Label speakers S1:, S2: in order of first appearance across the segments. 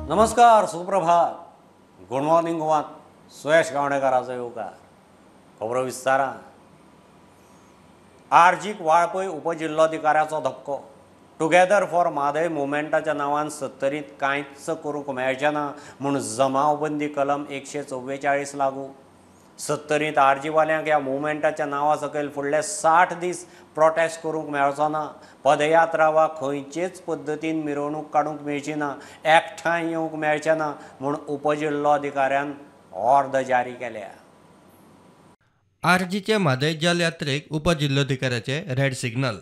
S1: नमस्कार, सुप्रभात, good morning गोवात. सुयश गावणेकाराचो येवकार. खबरो विस्तारान. आरजीक वाळपय उपजिल्लोधिकाऱ्याचो धपको. टुगेदर फॉर म्हादय मुवमेंटाच्या नांवान सत्तरींत कांयच करूंक मेळचें ना म्हूण जमावबंदी कलम 144 लागू. सत्तरींत आरजीवाल्यांक ह्या मुवमेंटाच्या नांवा सकयल फुडले 60 दीस प्रोटेस्ट करूंक मेळचो ना. पदयात्रा वा खंयचेच पद्दतीन मिरवणूक काडूंक मेळची ना, एकठांय येवंक मेळचें ना म्हूण उपजिल्लोधिकाऱ्यान ऑर्द जारी केल्या.
S2: आरजीचे म्हादय जलयात्रेक उपजिल्लोधिकाऱ्याचे रेड सिग्नल.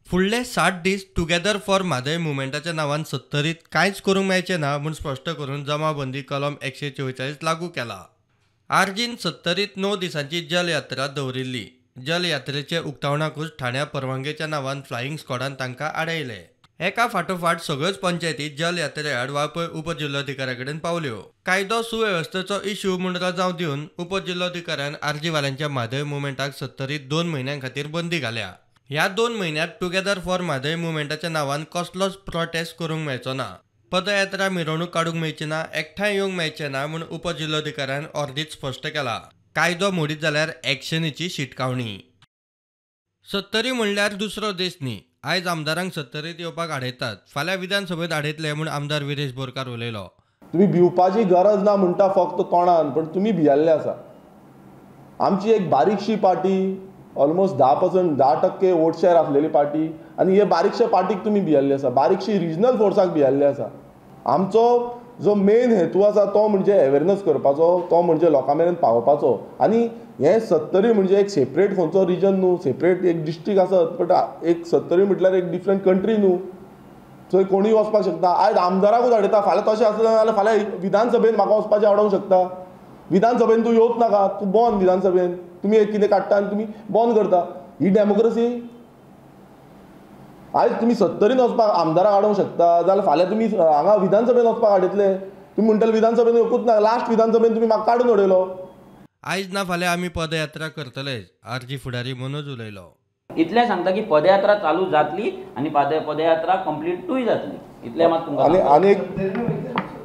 S2: फुडले 60 दीस टुगेदर फॉर म्हादय मुवमेंटाच्या नांवान सत्तरींत कांयच करूंक मेळचें ना म्हूण स्पश्ट करून जमावबंदी कलम 144 लागू केला. आरजीन सत्तरींत 9 दिसांची जलयात्रा दवरिल्ली. जलयात्रेचे उक्तावणाकूच ठाण्या परवानगेच्या नांवान फ्लायिंग स्क्वॉडान तांकां आडयले. एका फाटोफाट सगळ्योच पंचायती जलयात्रे आड वाळपय उपजिल्लोधिकाऱ्या कडेन पावल्यो. कायदो सुवेवस्थेचो इश्यू म्हूण रजांव दिवन उपजिल्लोधिकाऱ्यान आरजीवाल्यांच्या म्हादय मुवमेंटाक सत्तरींत 2 म्हयन्यां खातीर बंदी घाल्या. ह्या 2 म्हयन्यांत टुगेदर फॉर म्हादय मुवमेंटाच्या नांवान कसलोच प्रोटेस्ट करूंक मेळचो ना, पदयात्रा मिरवणूक काडूंक मेळची ना, एकठांय येवंक मेळचें ना म्हूण उपजिल्लोधिकाऱ्यान ऑर्दीत स्पश्ट केला. कायदो मोडीत जाल्यार एक्शनीची शिटकावणी. सत्तरी म्हणल्यार दुसरो देश न्ही. आयज आमदारांक सत्तरींत येवपाक आडयतात, फाल्यां विधानसभेंत आडयतले म्हूण आमदार विरेश बोरकार उलयलो.
S3: तुमी भिवपाची गरज ना म्हणटा फक्त तोंडान, पण तुमी भियल्ले आसा. आमची एक बारीकशी पार्टी, ऑलमोस्ट 10% 10% वोट शेअर आसलेली पार्टी, आनी हे बारीकशे पार्टीक तुमी भियल्ले आसा, बारीकशी रिजनल फोर्साक भियल्ले आसा. आमचो जो मेन हेतू आसा तो म्हणजे अवेरनस करपाचो, तो म्हणजे लोकां मेरेन पावोवपाचो. आनी हें सत्तरी म्हणजे एक सेपरेट खंयचो रिजन न्हू, सेपरेट एक डिस्ट्रिक्ट आसत, बट एक सत्तरी म्हटल्यार एक डिफरंट कंट्री न्हू, थंय कोणूय वचपाक शकता. आयज आमदाराकूच हाडयता, फाल्यां तशें आसलें जाल्यार फाल्यां विधानसभेन म्हाका वचपाचें आडोवंक शकता. विधानसभेन तूं येवच नाका, तूं बंद विधानसभेन, तुमी एक कितें काडटा आनी तुमी बंद करता. ही डेमोक्रेसी. आयज तुमी सत्तरीन वचपाक आमदाराक आडोवंक शकता जाल्यार फाल्यां तुमी हांगा विधानसभेन वचपाक आडयतले. तुमी म्हणटले विधानसभेन येवकूच ना, लास्ट विधानसभेन तुमी म्हाका काडून उडयलो.
S2: आयज ना फाल्यां आमी पदयात्रा करतले, आरजी फुडारी मनोज उलयलो.
S4: इतलें सांगता की पदयात्रा चालू जातली आनी पदयात्रा कंप्लीटूय जातली, इतलें मात तुमकां.
S3: आनी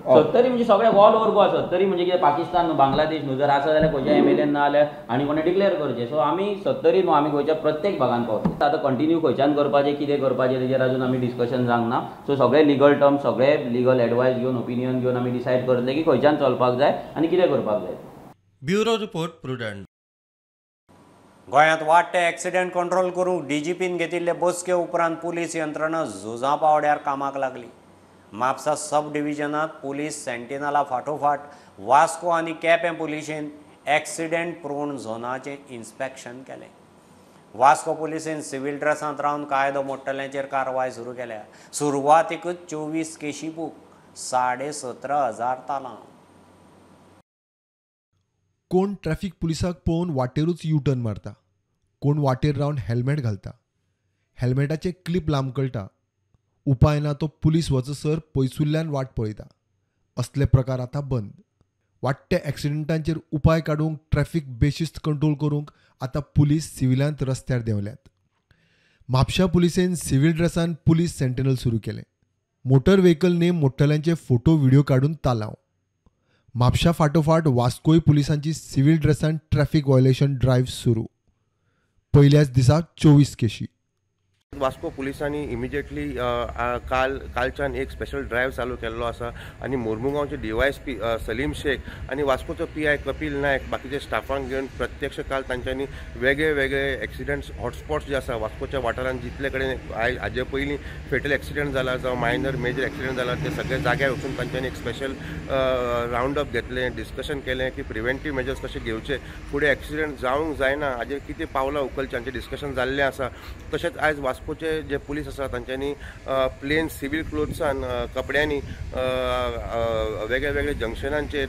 S4: सत्तरी म्हणजे सगळे ऑल ओवर गोवा. सत्तरी म्हणजे कितें पाकिस्तान न्हू, बांगलादेश न्हू. जर आसा जाल्यार खंयच्या एमएलएन ना जाल्यार आनी कोणें डिक्लेअर करचें. सो आमी सत्तरी न्हू, आमी गोंयच्या प्रत्येक भागान पावतले. आतां कंटिन्यू खंयच्यान करपाचें, कितें करपाचें तेजेर अजून आमी डिस्कशन जावंक ना. सो सगळे लिगल टर्म्स, सगळे लिगल एडवायस घेवन, ओपिनियन घेवन आमी डिसायड करतले की खंयच्यान चलपाक जाय आनी कितें करपाक जाय.
S2: Bureau report, Prudent.
S1: गोंयांत वाडटे एक्सिडेंट कंट्रोल करूंक डीजीपीन घेतिल्ले बसके उपरांत पुलीस यंत्रणा झुजां पावड्यार कामाक लागली. म्हापसा सब डिव्हिजनांत पुलीस सेंटिनला फाटोफाट वास्को आनी केपें पुलिशेन एक्सिडेंट प्रोन झोनाचें इन्स्पेक्शन केलें. वास्को पुलिसेन सिव्हील ड्रेसांत रावन कायदो मोडटल्यांचेर कारवाय सुरू केल्या. सुरवातीकच 24 केशी बूक, 17,500 तालांव.
S5: कोण ट्रॅफिक पुलिसाक पळोवन वाटेरूच यू टर्न मारता, कोण वाटेर रावन हेल्मेट घालता, हेल्मेटाचे क्लिप लांबकळटा, उपाय ना तो पुलीस वचसर पयसुल्ल्यान वाट पळयता. असले प्रकार आतां बंद. वाडट्या एक्सिडेंटांचेर उपाय काडूंक, ट्रॅफिक बेशिस्त कंट्रोल करूंक आतां पुलीस सिव्हिलांत रस्त्यार देंवल्यात. म्हापशा पुलिसेन सिव्हील ड्रेसान पुलीस सेंटिनल सुरू केलें. मोटर व्हेकल नेम मोडटल्यांचे फोटो व्हिडियो काडून तालांव. म्हापशा फाटोफाट वास्कोय पुलिसांची सिव्हील ड्रेसान ट्रॅफिक व्हायोलेशन ड्रायव्ह सुरू. पयल्याच दिसा 24 केशी.
S6: वास्को पुलिसांनी इमिजिएटली कालच्यान एक स्पेशल ड्रायव्ह चालू केल्लो आसा आनी मोर्मुगांवचे डीवायएसपी सलीम शेख आनी वास्कोचो पीआय कपिल नायक बाकीचे स्टाफांक घेवन प्रत्यक्ष काल तांच्यांनी वेगळे वेगळे एक्सिडंट्स हॉटस्पॉट्स जे आसा वास्कोच्या वाठारांत जितले कडेन हाजे पयलीं फेटल एक्सिडंट जाला जावं मायनर मेजर एक्सिडंट जाला ते सगळे जाग्यार वचून तांच्यांनी एक स्पेशल रावंड अप घेतलें, डिस्कशन केलें की प्रिवेंटीव मेजर्स कशे घेवचे, फुडें एक्सिडंट जावंक जायना हाजेर कितें पावलां उखलचीं हांचें डिस्कशन जाल्लें आसा. तशेंच आयज वास्को जे पुलीस आसा तांच्यांनी प्लेन सिव्हील क्लोथ्सान कपड्यांनी वेगळे वेगळे जंक्शनांचेर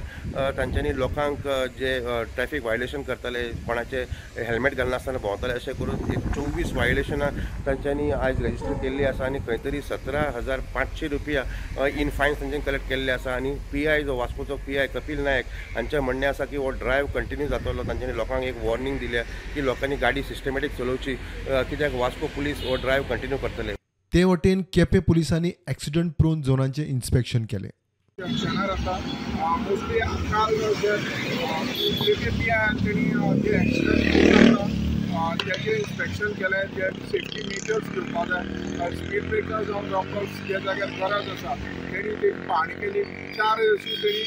S6: तांच्यांनी लोकांक जे ट्रॅफिक व्हायोलेशन करताले, कोणाचे हेल्मेट घालनासतना भोंवताले, अशें करून एक 24 व्हायोलेशनां तांच्यांनी आयज रजिस्टर केल्ली आसा आनी खंय तरी 17,500 रुपया इन फायन्स तांच्यांनी कलेक्ट केल्ले आसा. आनी पी I जो वास्कोचो पी I Kapil Naik हांचें म्हणणें आसा की हो ड्रायव्ह कंटिन्यू जातलो. तांच्यांनी लोकांक एक वॉर्निंग दिल्या की लोकांनी गाडी सिस्टमॅटीक चलोवची, कित्याक वास्को पुलीस हो ड्रायव्ह कंटिन्यू करतले.
S5: ते वटेन केपें पुलिसांनी एक्सिडंट प्रोन झोनांचें इन्स्पेक्शन केलें.
S7: जंक्शनार आसा मोस्टली काल जे पी I तेणी जे एक्सिडंट आसा तेजें इन्स्पेक्शन केलें, जे सेफ्टी मेजर्स घेवपा जाय, स्पीड ब्रेकर जावं रॉकर्स ज्या जाग्यार गरज आसा तेणी ती पाहणी केली. 4 अशी तेणी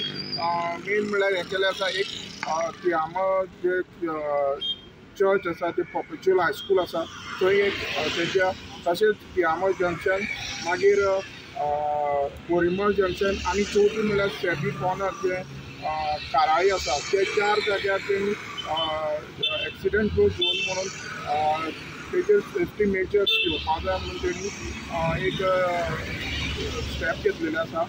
S7: मेन म्हणल्यार हें केलें आसा. एक तियामा जे चर्च आसा ते पर्पेच्युअल हायस्कूल आसा थंय एक तेच्या, तशेंच तियामा जंक्शन, मागीर बोरीमळ जंक्शन आनी चवथी म्हणल्यार सेबी कॉर्नर जे काराळी आसा ते 4 जाग्यार तेणी एक्सिडंट प्रूफ झोन म्हणून तेजेर सेफ्टी मेजर्स घेवपा जाय म्हणून तेणी एक स्टेप घेतलेले आसा.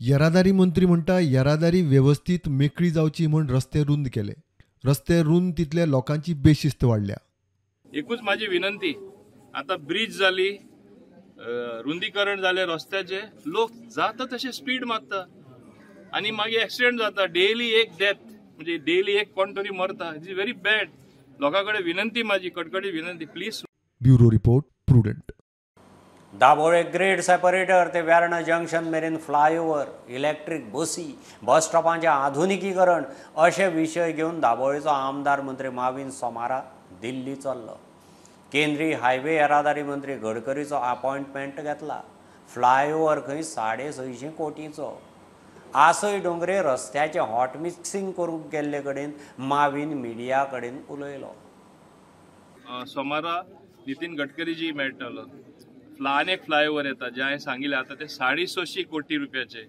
S5: येरादारी मंत्री म्हणटा येरादारी वेवस्थीत मेकळी जावची म्हूण रस्ते रुंद केले. रस्ते रुंद तितले लोकांची बेशिस्त वाडल्या.
S8: एकूच माझी विनंती, आता ब्रिज जाली, रुंदीकरण जालें रस्त्याचे, लोक जाता तशे स्पीड मारता आनी मागीर एक्सिडेंट जाता. डेली एक डेथ, म्हणजे डेली एक कोण तरी मरता. It is very bad. लोकां कडेन विनंती, माझी कडकडी विनंती, please.
S5: Bureau report, Prudent.
S1: Dabolim grade separator ते वेर्णा जंक्शन मेरेन फ्लायओव्हर, इलेक्ट्रीक बसी, बस स्टॉपांचें आधुनिकीकरण अशे विशय घेवन दाबोळेचो आमदार मंत्री माविन सोमारा दिल्ली चल्लो. केंद्रीय हायवे येरादारी मंत्री गडकरीचो अपॉयंटमेंट घेतला. फ्लायओव्हर खंय 650 कोटींचो. आसय डोंगरे रस्त्याचें हॉट मिक्सिंग करूंक गेल्ले कडेन माविन मिडिया कडेन उलयलो.
S8: सोमारा नितीन गडकरीजी मेळटलो. आनी एक फ्लायओव्हर येता जे हांवें सांगिल्लें आतां ते 650 कोटी रुपयाचे,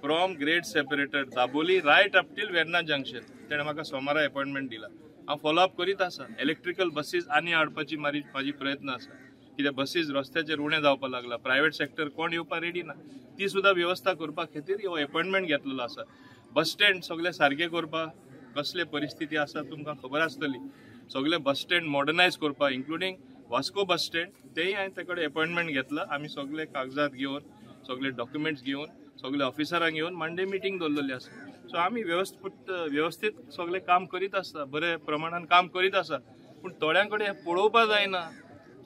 S8: from grade separator Dabolim right up till Verna junction. तेणें म्हाका सोमारा अपॉयंटमेंट दिला. हांव फॉलोअप करीत आसा. इलेक्ट्रिकल बसीस आनी हाडपाची म्हाजी प्रयत्न आसा. कित्याक बसीस रस्त्याचेर उणें जावपाक लागला, प्रायवेट सेक्टर कोण येवपाक रेडी ना, ती सुद्दां वेवस्था करपा खातीर हो अपॉयंटमेंट घेतलेलो आसा. बस स्टँड सगळे सारके करपाक कसले परिस्थिती आसा तुमकां खबर आसतली. सगळे बस स्टँड मॉडर्नायज करपाक, इन्क्लुडींग वास्को बस स्टँड, तेय हांवें ते कडेन अपॉयंटमेंट घेतला. आमी सगळे कागजात घेवन, सगळे डॉक्युमेंट्स घेवन, सगळे ऑफिसरांक घेवन मंडे मिटींग दवरलेली आसा. सो आमी वेवस्थीत सगळें काम करीत आसता, बरे प्रमाणान काम करीत आसा. पूण थोड्यां कडेन पळोवपा जायना,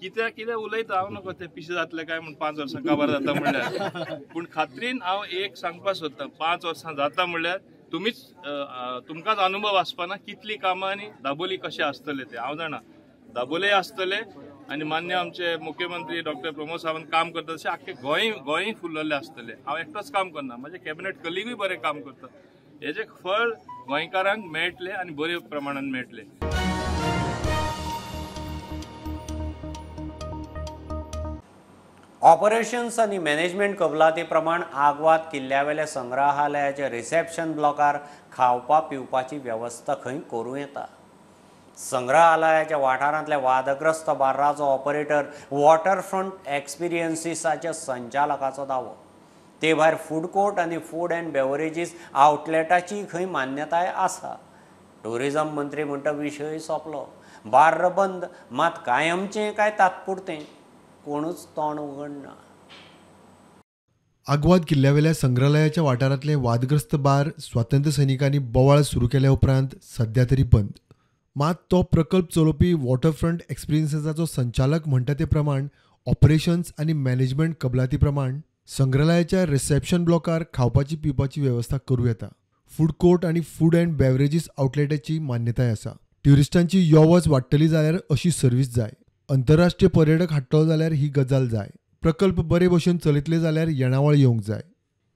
S8: कित्याक कितें उलयता हांव नको ते पिशे जातले काय म्हूण 5 वर्सां काबार जाता म्हणल्यार. पूण खात्रीन हांव एक सांगपाक सोदतां, 5 वर्सां जाता म्हणल्यार तुमीच तुमकांच अनुभव आसपाना कितली कामां आनी दाबोली कशें आसतलें तें हांव जाणा. दाबोले आसतले आनी मान्य आमचे मुख्यमंत्री डॉक्टर प्रमोद सावंत काम करता तशें आख्खे गोंय फुललेलें आसतलें. हांव एकटोच काम करना, म्हजे कॅबिनेट कलिगूय बरें काम करता. हेजें फळ गोंयकारांक मेळटलें आनी बरे प्रमाणान मेळटलें.
S1: ऑपरेशन्स आनी मॅनेजमेंट कबलाती प्रमाण आगवाद किल्ल्यावेल्या संग्रहालयाच्या रिसेप्शन ब्लॉकार खावपा पिवपाची वेवस्था खंय करूं येता. संग्रहालयाच्या वाठारांतल्या वादग्रस्त बार्राचो ऑपरेटर वॉटरफ्रंट एक्सपिरियन्सीसाच्या संचालकाचो दावो. ते भायर फूड कोर्ट आनी फूड अँड बेवरेजीस आउटलेटाची खंय मान्यताय आसा. टुरिझम मंत्री म्हणटा विशय सोंपलो, बार्र बंद, मात कायमचें काय तात्पुरतें कोणूच तोंड उगडना.
S5: आगवाद किल्ल्यावेल्या संग्रहालयाच्या वाठारांतले वादग्रस्त बार स्वातंत्र्य सैनिकांनी बोवाळ सुरू केल्या उपरांत सध्या तरी बंद. मात तो प्रकल्प चलोवपी वॉटरफ्रंट एक्सपिरियन्साचो संचालक म्हणटा ते प्रमाण ऑपरेशन्स आनी मॅनेजमेंट कबलाती प्रमाण संग्रहालयाच्या रिसेप्शन ब्लॉकार खावपाची पिवपाची वेवस्था करूं येता. फूड कोर्ट आनी फूड अँड बेवरेजीस आउटलेटाची मान्यताय आसा. ट्युरिस्टांची यो वच वाडटली जाल्यार अशी सर्वीस जाय. अंतरराष्ट्रीय पर्यटक हाडटलो जाल्यार ही गजाल जाय. प्रकल्प बरे भशेन चलयतले जाल्यार येणावळ येवंक जाय.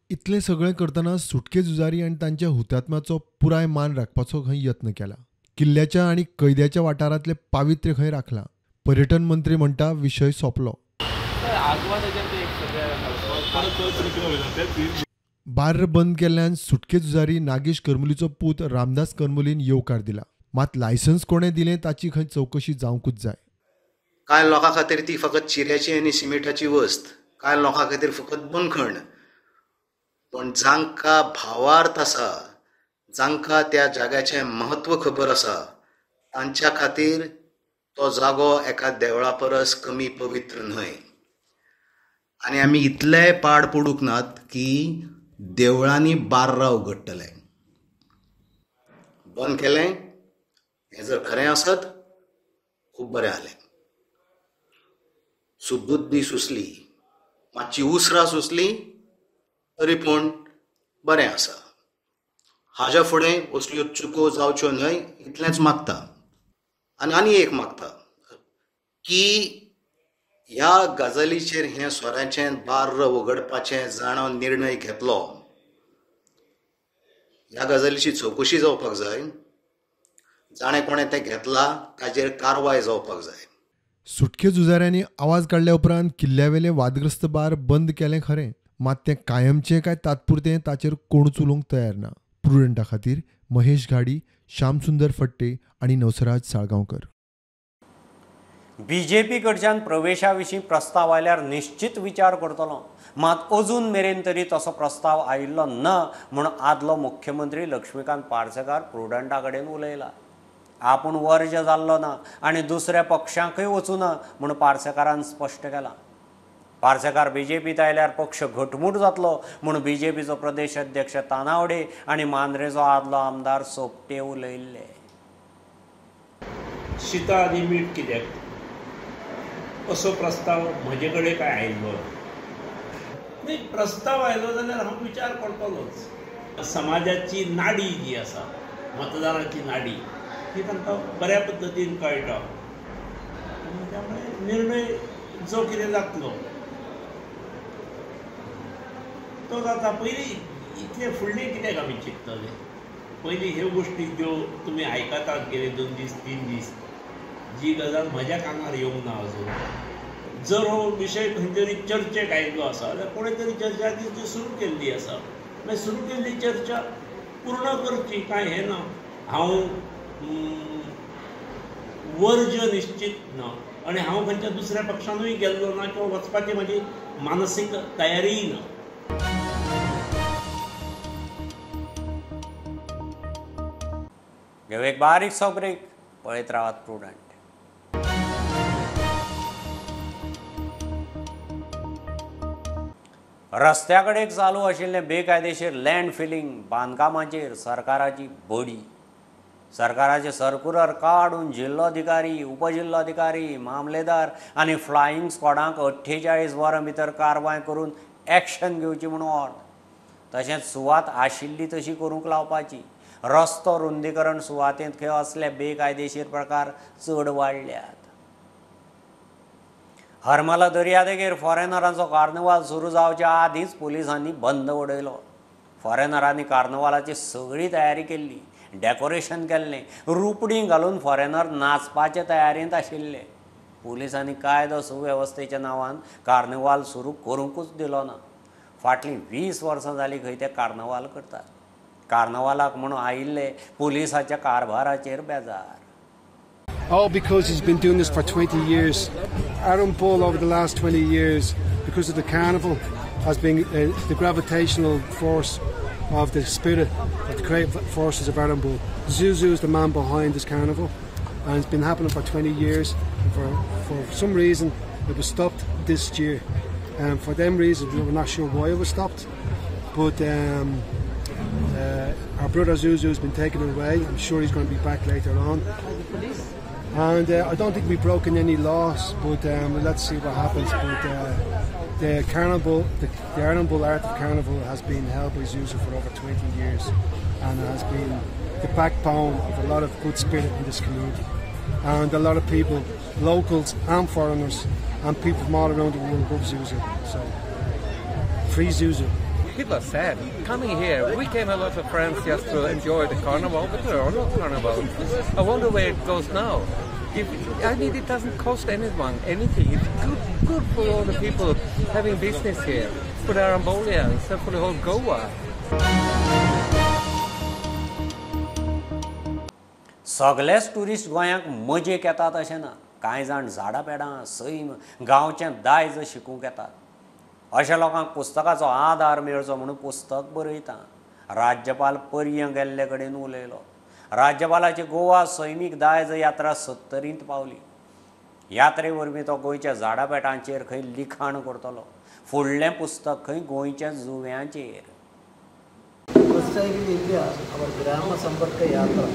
S5: इतलें सगळें करतना सुटके झुजारी आनी तांच्या हुतात्म्याचो पुराय मान राखपाचो खंय यत्न केला. किल्ल्याच्या आनी कैद्याच्या वाठारांतलें पावित्र्य खंय राखलां. पर्यटन मंत्री म्हणटा विशय सोंपलो. बार्र बंद केल्ल्यान सुटके झुजारी नागेश करमुलीचो पूत रामदास करमुलीन येवकार दिला. मात लायसन्स कोणें दिलें ताची खंय चवकशी जावंकूच जाय.
S9: कांय लोकां खातीर ती फकत चिऱ्याची आनी सिमेंटाची वस्त, कांय लोकां खातीर फकत बंदखण. पण जांकां भावार्थ आसा, जांकां त्या जाग्याचें म्हत्व खबर आसा, तांच्या खातीर तो जागो एका देवळा परस कमी पवित्र न्हय. आनी आमी इतलेय पाड पडूंक नात की देवळांनी बार्रां उगडटले. बंद केलें हें जर खरें आसत खूब बरें जालें. सुबुद्धी सुचली, मातशी उसरां सुचली तरी पूण बरें आसा. हाज्या फुडें असल्यो चुको जावच्यो न्हय इतलेंच मागता. आनी आनी एक मागता की ह्या गजालीचेर हें सोऱ्याचें बार्र उगडपाचें जाणा निर्णय घेतलो, ह्या गजालीची चवकशी जावपाक जाय. जाणें कोणें तें घेतलां ताजेर कारवाय जावपाक जाय.
S5: सुटके झुजाऱ्यांनी आवाज काडल्या उपरांत किल्ल्यावेलें वादग्रस्त बार बंद केलें खरें, मात तें कायमचें काय तात्पुरतें ताचेर कोणूच उलोवंक तयार ना. प्रुडंटा खातीर महेश घाडी, श्यामसुंदर फट्टे आनी नवसराज साळगांवकर.
S1: बीजेपी कडच्यान प्रवेशा विशीं प्रस्ताव आयल्यार निश्चित विचार करतलो, मात अजून मेरेन तरी तसो प्रस्ताव आयिल्लो ना म्हूण आदलो मुख्यमंत्री लक्ष्मीकांत पार्सेकार प्रुडंटा कडेन उलयला. आपूण वर्ज जाल्लो ना आनी दुसऱ्या पक्षांकय वचूं ना म्हूण पार्सेकारान स्पश्ट केलां. पार्सेकार बीजेपीत आयल्यार पक्ष घटमूट जातलो म्हूण बीजेपीचो प्रदेश अध्यक्ष तानावडे आनी मांद्रेचो आदलो आमदार सोपटे उलयल्ले.
S10: शिता आनी मीठ कित्याक असो प्रस्ताव म्हजे कडेन काय आयिल्लो न्ही. प्रस्ताव आयलो जाल्यार हांव विचार करतलोच. समाजाची नाडी जी आसा, मतदाराची नाडी, ती तांकां बऱ्या पद्दतीन कळटा आनी त्यामुळे निर्णय जो कितें जातलो तो जाता. पयलीं इतले फुडलें कित्याक आमी चिंततले, पयलीं ह्यो गोश्टी ज्यो तुमी आयकतात गेले 2 दीस 3 दीस, जी गजाल म्हज्या कानार येवंक ना अजून, जर हो विशय खंय तरी चर्चेक आयिल्लो आसा जाल्यार कोणें तरी चर्चा ती सुरू केल्ली आसा, मागीर सुरू केल्ली चर्चा पूर्ण करची, कांय हें ना. हांव वर्ज निश्चित ना आनी हांव खंयच्या दुसऱ्या पक्षानूय गेल्लो ना किंवा वचपाची म्हजी मानसीक तयारीय ना.
S1: घेवं एक बारीकसो ब्रेक, पळयत रावात प्रुडंट. रस्त्या कडेक चालू आशिल्लें बेकायदेशीर लँड फिलिंग बांदकामाचेर सरकाराची बडी. सरकाराचे सर्कुलर काडून जिल्लोधिकारी, उपजिल्लोधिकारी, मामलेदार आनी फ्लायिंग स्क्वॉडांक 48 वरां भितर कारवाय करून एक्शन घेवची म्हूण ऑर्डर. तशेंच सुवात आशिल्ली तशी करूंक लावपाची. रस्तो रुंदीकरण सुवातेंत खंय असले बेकायदेशीर प्रकार चड वाडल्यात. हरमला दर्यादेगेर फॉरेनरांचो कार्निवाल सुरू जावच्या आदींच पुलिसांनी बंद उडयलो. फॉरेनरांनी कार्निवालाची सगळी तयारी केल्ली, डेकोरेशन केल्लें, रुपडीं घालून फॉरेनर नाचपाचे तयारेंत आशिल्ले. पुलिसांनी कायदो सुवेवस्थेच्या नांवान कार्निवाल सुरू करूंकूच दिलो ना. फाटलीं 20 वर्सां जालीं खंय ते कार्निवाल करतात. कार्निवालाक म्हणून आयिल्ले पुलिसाच्या कारभाराचेर बेजार.
S11: All because he's been doing this for 20 years. Arambol over the last 20 years, because of the carnival, has been the gravitational force of the spirit of the creative forces of Arambol. Zuzu is the man behind this carnival, and it's been happening for 20 years. For some reason, it was stopped this year. And for them reasons, we're not sure why it was stopped, but our brother Zuzu has been taken away. I'm sure he's going to be back later on. And I don't think we've broken any laws, but let's see what happens. But the carnival, the Arambol art of carnival has been held by Zuzu for over 20 years and has been the backbone of a lot of good spirit in this community. And a lot of people, locals and foreigners, and people from all around the world love Zuzu. So, free Zuzu.
S12: People are sad. Coming here, we came a lot of friends just to enjoy the carnival, but there are no carnivals. I wonder where it goes now. It doesn't cost anyone anything. It's good for all the people having business here, for the Arambolians, and for the whole Goa.
S1: सगळेच tourist गोंयांक मजेक येतात अशें ना. कांय जाण झाडां पेडां, सैम, गांवचें दायज शिकूंक येतात. अशा लोकांक पुस्तकाचो आदार मेळचो म्हणून पुस्तक बरयता. राज्यपाल पर्यां गेल्ले कडेन उलयलो. राज्यपालाची गोवा सैमीक दायज यात्रा 70 पावली. यात्रे वरवीं तो गोंयच्या झाडां पेटांचेर खंय लिखाण करतलो. फुडलें पुस्तक खंय गोंयच्या जुव्यांचेर.
S13: First time in India, our Grama Samparka Yatra,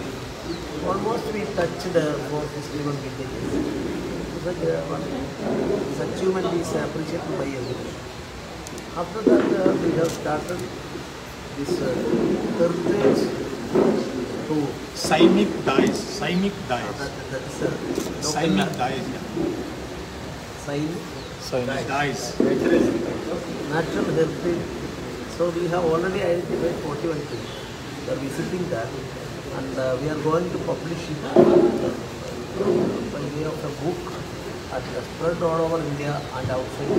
S13: almost we touched 461 villages. This achievement is appreciated by everyone. After that, we have started This heritage tour.
S14: Saimik Dais. Saimik Dais.
S13: That is
S14: Saimik Dais. Yeah.
S13: Saimik
S14: Dais.
S13: Natural heritage. So we have already identified 41 trees. We are visiting that, and we are going to publish it by way of a book and spread all over India and outside.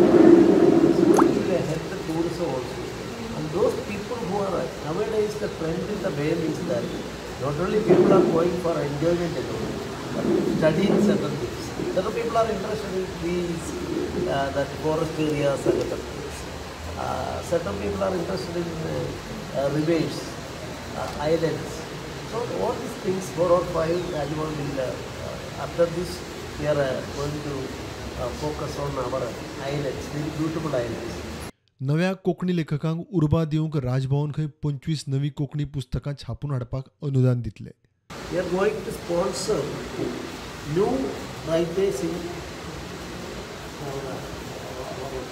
S13: So it will help the tourism also. And those people who are nowadays, the trend in the world is that not only people are going for enjoyment alone, but studying certain things. Certain people are interested in trees, that forest areas and other things. Certain people are interested in rivers, islands. So all these things, 4 or 5, Raj Bhavan will, after this, we are going to focus on our islands, very beautiful islands.
S5: नव्या कोंकणी लेखकांक उर्बा दिवंक राजभवन खंय 25 नवी कोंकणी पुस्तकां छापून हाडपाक अनुदान दितले.
S13: We are going to sponsor new writers in our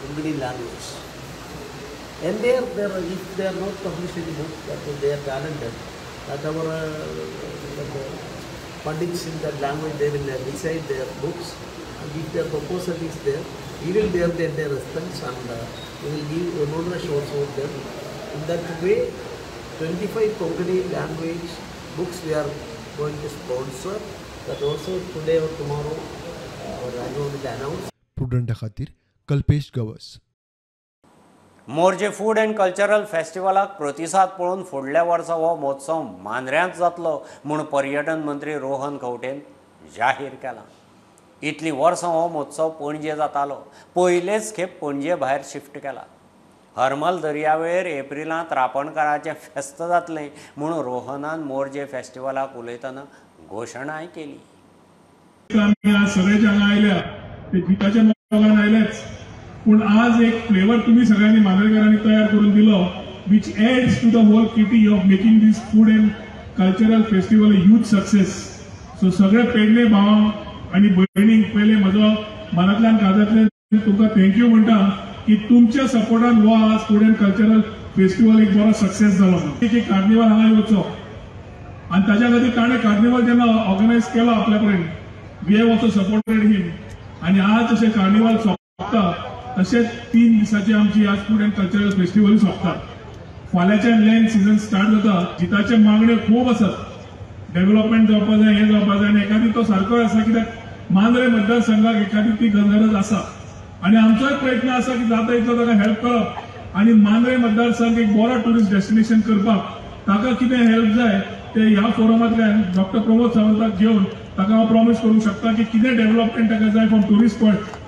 S13: Konkani language. And they are, if they are not published any book, that they are talented, that our pundits in that language, they will decide their books, and if their proposal is there, we will bear their expense, and we will give remuneration also to them. In that way, 25 Konkani language books we are going to sponsor. That also today or tomorrow our Raj Bhavan will announce.
S5: Prudenta खातीर Kalpesh Gawas.
S1: Morjim food and cultural फेस्टिवलाक प्रतिसाद पळोवन फुडल्या वर्सा हो महोत्सव मांद्र्यांत जातलो म्हूण पर्यटन मंत्री रोहन खंवटेन जाहीर केला. इतलीं वर्सां हो महोत्सव पणजे जातालो, पयलेच खेप पणजे भायर शिफ्ट केला. हरमल दर्यावेळेर एप्रिलांत रापणकाराचें फेस्त जातलें म्हूण रोहनान मोरजे फेस्टिवलाक उलयतना घोशणाय केली.
S15: आमी आज सगळे जे हांगा आयल्या ते जिताच्या मोगान आयलेच, पूण आज एक फ्लेवर तुम्ही सगळ्यांनी मांद्रेकारांनी तयार करून दिलो, which adds to the whole kitty of making this food and cultural festival a huge success. So सगळे पेडणे भावांक आनी भयणींक पयले म्हजो मनांतल्यान काळजांतल्यान तुमकां thank you म्हणटा की तुमच्या सपोर्टान हो आज फूड एंड कल्चरल फेस्टिवल एक बरो सक्सेस जालो. एक कार्निवल हांगा येवचो आनी ताच्या खातीर ताणें कार्निवल जेन्ना ऑर्गनायज केलो आपल्या कडेन, we have also supported him. आनी आज जशें कार्निवल सोंपता तशेंच 3 दिसाची आमची आज फूड एंड कल्चरल फेस्टिवल सोंपता. फाल्यांच्यान लँड सिजन स्टार्ट जाता. जिताचे मागण्यो खूब आसात, डेव्हलपमेंट जावपा जाय, हें जावपा जाय, आनी एकादी तो सारको आसा कित्याक मांद्रे मतदारसंघाक एकादी ती गरज आसा आनी आमचोय प्रयत्न आसा की जाता इतलो ताका हेल्प करप आनी मांद्रे मतदारसंघ एक बरो ट्युरिस्ट डेस्टिनेशन करपाक ताका कितें हेल्प जाय ते ह्या फोरमांतल्यान डॉक्टर प्रमोद सावंताक घेवन ताका हांव प्रॉमीस करूंक शकता की कितें डेव्हलपमेंट ताका जाय from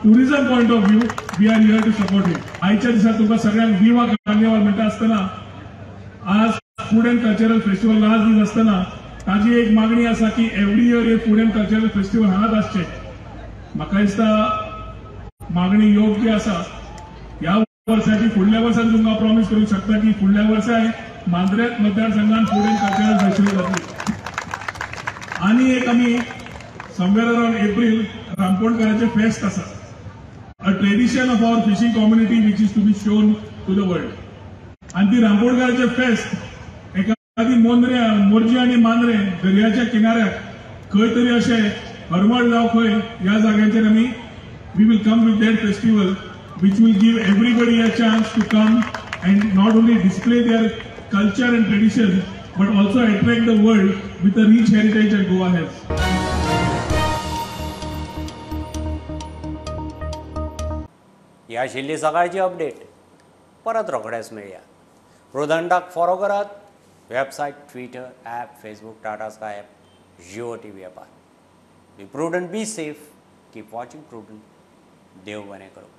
S15: tourism point of view, we are here to support him. आयच्या दिसा तुमकां सगळ्यांक विवा कार्निवाल म्हणटा आसतना आज food and cultural festival last दीस आसतना ताजी एक मागणी आसा की एवरी इयर हे फूड एंड कल्चरल फेस्टिवल हांगाच आसचें. म्हाका दिसता मागणी योग्य आसा. ह्या वर्साची फुडल्या वर्सान तुमकां प्रॉमीस करूंक शकता की फुडल्या वर्साय मांद्रे मतदारसंघात फूड एंड कल्चरल फेस्टिवल जातली. आनी एक आमी समवेर अरावंड एप्रील रामपोणकाराचें फेस्त आसा, a tradition of our fishing community which is to be shown to the world. आनी ती रामपोणकाराचें फेस्त एकादी मोंद्रे मोरजी आनी मांद्रे दर्याच्या किनाऱ्याक खंय तरी अशें हरमळ जावं खंय ह्या जाग्यांचेर आमी we will come with that festival which will give everybody a chance to come and not only display their culture and tradition but also attract the world with the rich heritage that Goa has.
S1: ही आशिल्ली सकाळची update. परत रोखडेच मेळया. प्रुडंटाक follow करात website, Twitter, app, Facebook, Tata Sky app, Jio TV ॲपार. Be prudent, be safe, keep watching Prudent. देव बरें करूं.